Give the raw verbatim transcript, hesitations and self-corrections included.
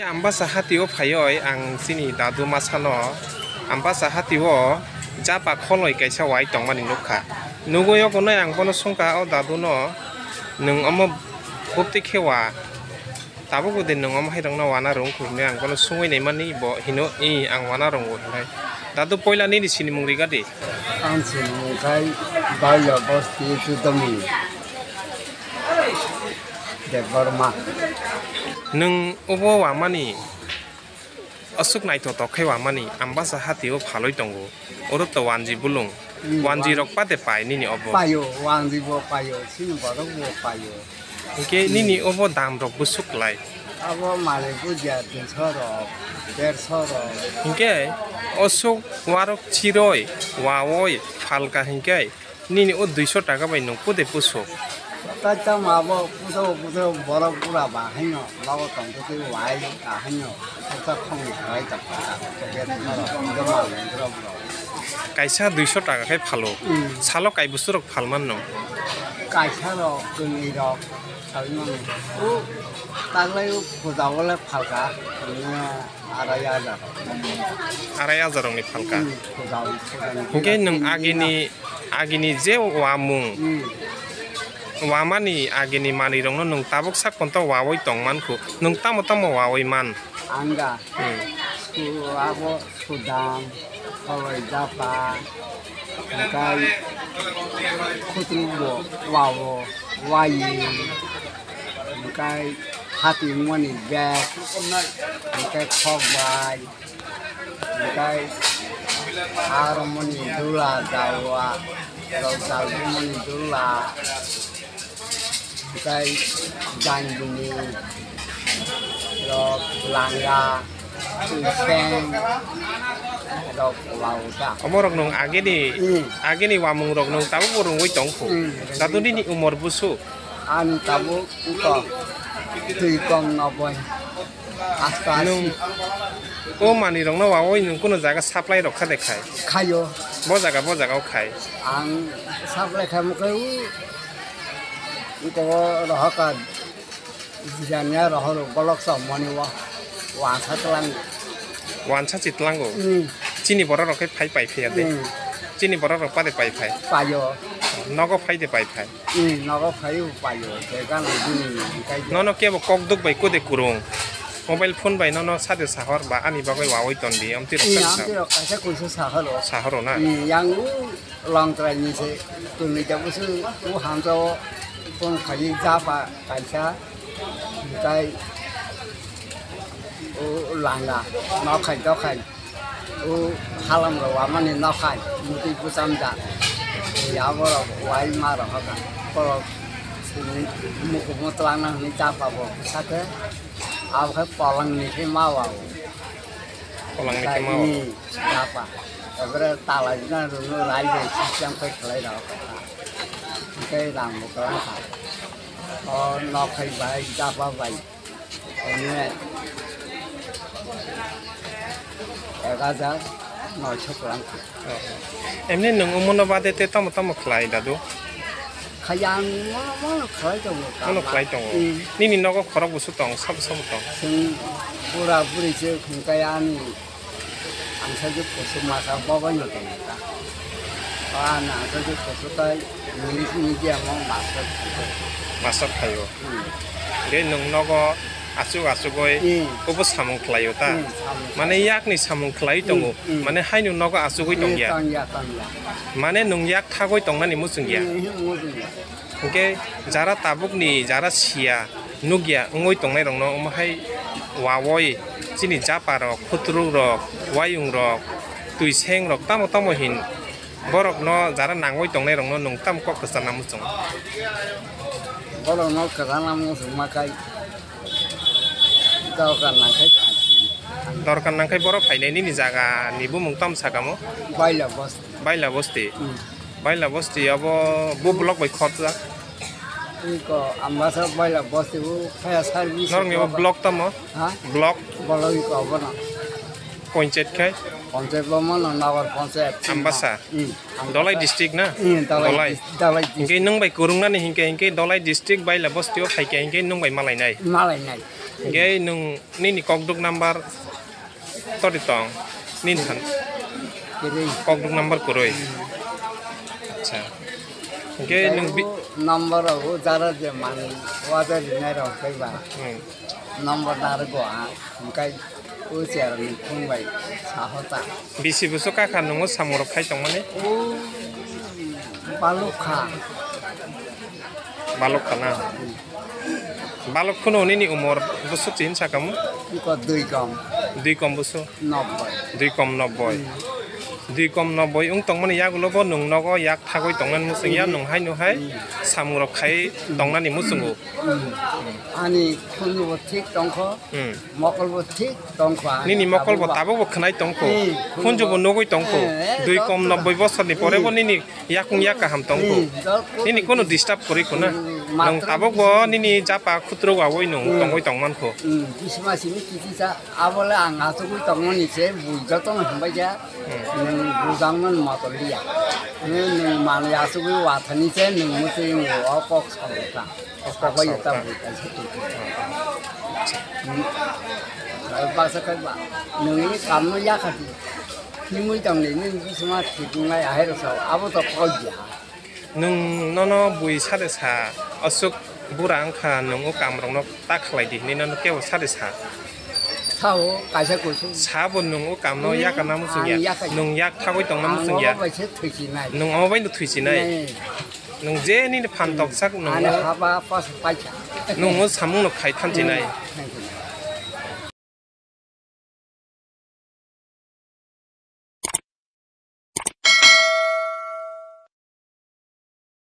Ambasa hati o phaioi ang chini dadu masano Ambasa hati o japa kholoi kaisa wai tongmani nukha. Nugui o kunui ang bono sungkha, "O dadu no nwng omo bupti khe wa?" Tabuk bo de nwng omo hai rokno wana rwng kho hinwi ang bono sungwi naimani, bo hino, "I, ang wana rwngo," hinai. Dadu, poila nini sinimung riga di. Ang sinimung khai Baila Bosti Chudamuni Debbarma. Nwng obo wamani, aswk naithotok khe wamani, Ambasa hati o phalwi tongo. Oro to wanji bulung. Hmm, wanji wan- rok pade pai nini obo? Paio, wanji bo paio, sini borok bo paio. Hinkhe nini obo dam rok bwswk lai? Abo malik buja duiso rok, derso rok. Hinkhe oswk warok chiroi, waoi phalka hinkhe nini o duiso taka bai nwng pode puso? Tai tamo abo puso puso borok bura ba haino. Nogo tongtwtwi wai, ahaino, kok khongni khlai tongkha, kok ya tongkha, kok ya mal wngkha, bro. Kaisa duiso taka khe phalo. Hmm. Salo kai bwswk rok phal manno? Kaisa rok, kwnwi rok, phal mano. O taglai o puja o le phalka, nini arai hajar. Arai hajar rokni phalka. Hmm, puja o, puja ni. Hinkhe nwng agini Agini je wamung, hmm, wamani agini manwirokno nwng tabuk sak ponto wawi tong mankhu, nwng tamo tamo wawi man? Ang da, hmm, su-, abo sudam, kholoi japa, hwnkhe khutru bo wawo, wayi, hwnkhe hati wngmani bag, hwnkhe khok bai. Hwnkhe aromoni dula dawa, rok dalbumoni dula, hwnkhe jangini rok langa, twiseng rok lauta. Omorok nwng agini, hmm, agini wamung rok nwng tabuk bo rwngwi tongkhu. Hmm. Dadu nini umor busu? Ani tabuk wngkha twi kong noboi. Asta nwng asi. O manwirokno wawi nwng kunu jaga supply rok kha de khai? Khaio. Bo jaga, bo jaga o khai? Ang supply khaimukhe o, wngkha o rohoka Jania rohoro bolok chomoni o wansa tlang. Wansa si tlango? Hmm. Chini borok rok khe phai pai phiya de? Hmm. Chini borok rok pade pai phai? Paio. Nogo phai de pai phai? Hmm, nogo phai o paio. Jega no bini kai. Nono kebo kok duk bai kode kurung? Mobile phone bai nono sade sahor ba ani bagwi wawi tondi, amtwi rok. Hmm, sahor. Amtwi rok kaisa kuisa sahoro. Sahoro na? Hmm, yang u Longtrai ni se tuni ta busu u hamsa o phone khai japa kaisa, tai u langa nokhai dokhai u halam ro wamani nokhai muti busam da ya borok wai ma ro hoka borok tini mukumu twlangna hwnwi japa bo sake abo khe polong ni khe ma wa. Polong ni khe ma wa. Japa. Ebere talai na rwno rai bai si siang pai khlai rok. Tei rang bo kwlangkha. O nok hai bai japa bai. Ene ek hajar noisho kwlangkha. Emni nwng omono bade te tamo tamo khlai dadu? Khayang mono mono khlai tongo. Mono khlai tongo. Hmm. Nini nogo khorok busu tong, sabo sabo tong. Chwng bura buri se khungkai ani angsa je kusu masa bogo no tong ta. Ani angsa je kusu tai English medium o master khlai. Master khlaio. Hmm. Ge nwng nogo asuk asugoi, hmm, obo samung khlaio ta? Hmm, samung. Mane yakni samung khlai tongo. Hmm, hmm. Mane haino nogo asugoi tongya. Hmm, tongya, tongya. Mane nwng yak thagoi tongnani muchungya. Hmm, hmm, muchungya. Hwnkhe jara tabukni jara siya nukya wngoi tongnairokno omo hai wawoi chini japarok, khutrurok, wayungrok, twisengrok tamo tamo hin borokno jara nangoi tongnairokno nwng tamo kok kwchana muchungo? Borokno kwchana muchungma khai dorkar nangkhai phaidi. Dorkar nangkhai borok phainai nini jaga ni bumung tamo sakamo? Baila Bosti. Baila Bosti. Hmm. Baila Bosti abo bo block bai khorjak. Iko Ambasa Baila Bosti bo fire service. Norokni bo block tamo? Ha? Block. Block iko abono. Panchayat khai? Panchayat bo mano Nagar Panchayat. Ambasa? Hmm, Ambasa. Dolai district na? Hmm, Dolai Dolai. Dis-, Dolai district. Hingke nwng bai kwrwngnani hingke, hingke Dolai district bai la bosti o phaikhe hingke nwng bai malainai? Malainai. Hingke nwng nini kokduk number todi tong? Nini han? Kwrwi. Kokduk number kwrwi. Acha. Hingke nwng bi- Number o jara je man wajar rinai rok khai ba. Hmm. Number narwgo ang, hingkai o chair ni phung bai saho ta. Bisi busu kakha nungo samung rok khai tongmani? O balok kha. Balok kha na? Balok kheno nini umor busu chin sakamu? Iko dui kom. Dui kom busu? Nobboi. Dui kom nobboi. Hmm. Dui kom nobboi wng tongmani yagulo bo nwng nogo yak thagwi tongnani muchung ya, hmm, nwng hai nwng hai, hmm, samung rok khai tongnani muchungo. Hmm. Ani khunju bo thik tongkho, hmm, mokol bo thik tongkho, ani nini mokol bo tabuk ba. Tabuk bo khwnai tongkho, hmm, khunju bo nugwi tongkho. Eh, eh, dui kom nobboi bosor ni pore bo, hmm, nini yakung yak kaham tongkho. Hmm, jok nini kono disturb kwrwi kho na. Hmm, nwng matwrwng tabuk bo nini japa khutro wawi nwng, hmm, tongwi tongmankho. Hmm, bisma simi kichi sa, abole ang asugwi tongmani se bui jotono himbai ja. Hmm. Nwng bujangno matol liya. Nwng, nwng manwi asugwi wathani se nwng muchwi wngo o kok sabukha. O kok sabukha. Sabai ta bui kaisa tongkha. Hmm. Baksa khe ba, nwng ini kamno yakhati. Himwi tongdi, nwng bisma thik wngnai ahairok sao, abo to kok ya. Nwng nono bui sade sa, aswk bura wngkha, nwng o kamrokno ta khlai di hinwi nono kebo sade sa. Sao, kaisa kusu. Sabo nwng o kamno, hmm, yakana muchung ya. Ang yakai. Nwng yak thagwi tongna muchung ya. Ang obo bai se thwisinai. Nwng omo bai no thwisinai. Nai. Nwng je nini phan toksak nwng ani o haba pas paikha. Nwng o samung no khai thansinai. Hmm, thansinai.